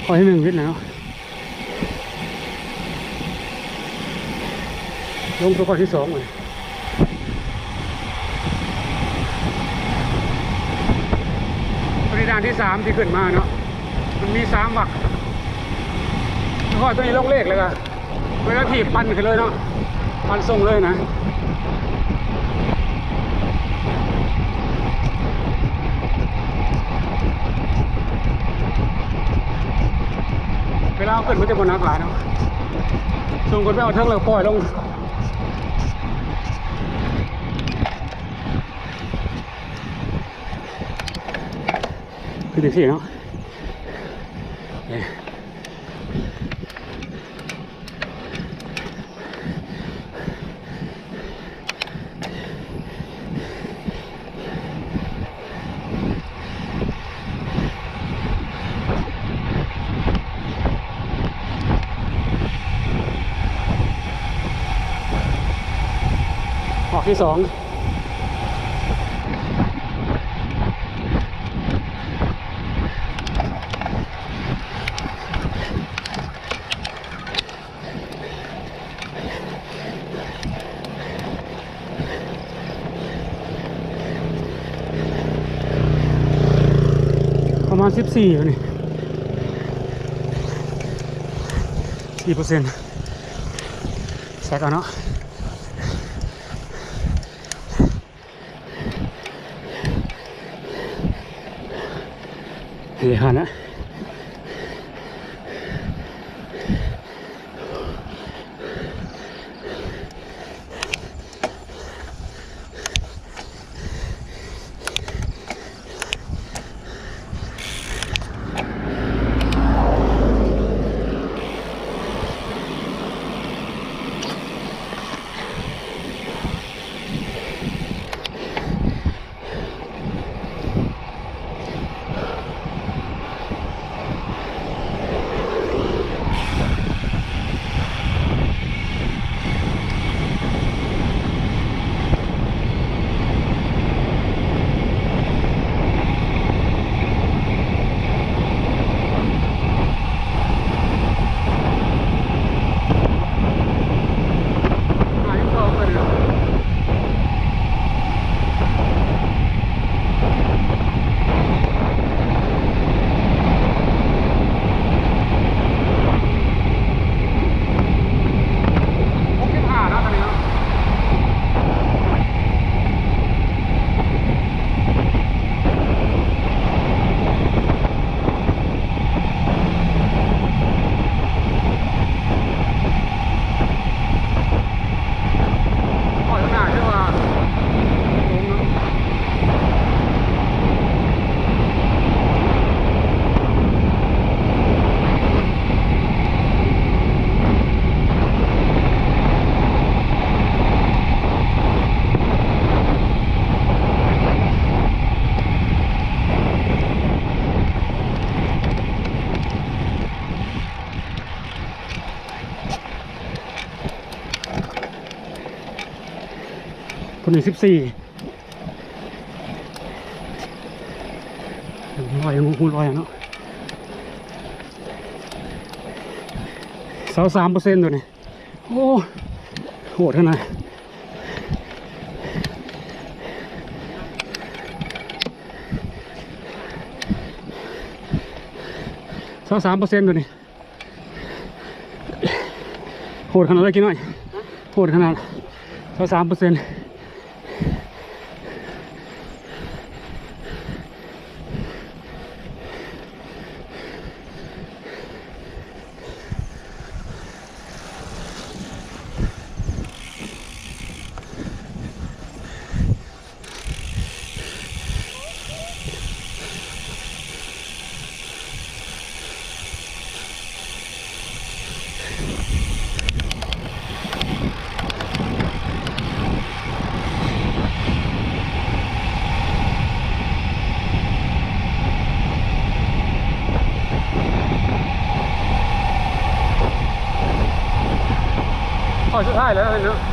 ຂໍ້ທີໜຶ່ງວິດແລ້ວເນາະ ລົງສູ່ຂໍ້ທີສອງເລີຍ. ຕົວນີ້ດ່ານທີສາມທີ່ຂຶ້ນມາເນາະ ມັນມີສາມວັກ. ຂ້ອຍຕົວນີ້ລົງເລກແລ້ວກໍ ເວລາຖີບປັ່ນຂຶ້ນເລີຍເນາະ ປັ່ນສົ່ງເລີຍນະ. ເວລາເຮົາຂຶ້ນມັນຈະບໍ່ໜັກຫຼາຍເນາະ ສົ່ງຂຶ້ນໄປເອົາເທິງແລ້ວປ່ອຍລົງ ຄືຈັ່ງຊີ້ເນາະ. ຮອບທີສອງ ປະມານສິບສີ່ຢູ່ນີ້ ສີ່ເປີເຊັນ ແຊກເອົາເນາະ. ເຮີຍ ຫັ້ນນະ ຄົນນີ້ສິບສີ່ ລອຍ ຫູລອຍເນາະ ຊາວສາມເປີເຊັນໂຕນີ້. ໂອ້ ໂຫດຂະໜາດ ຊາວສາມເປີເຊັນໂຕນີ້. ໂຫດຂະໜາດເລີຍ ກິ້ງນ້ອຍ ໂຫດຂະໜາດ ຊາວສາມເປີເຊັນ. ຂໍ້ສຸດທ້າຍແລ້ວເນາະ.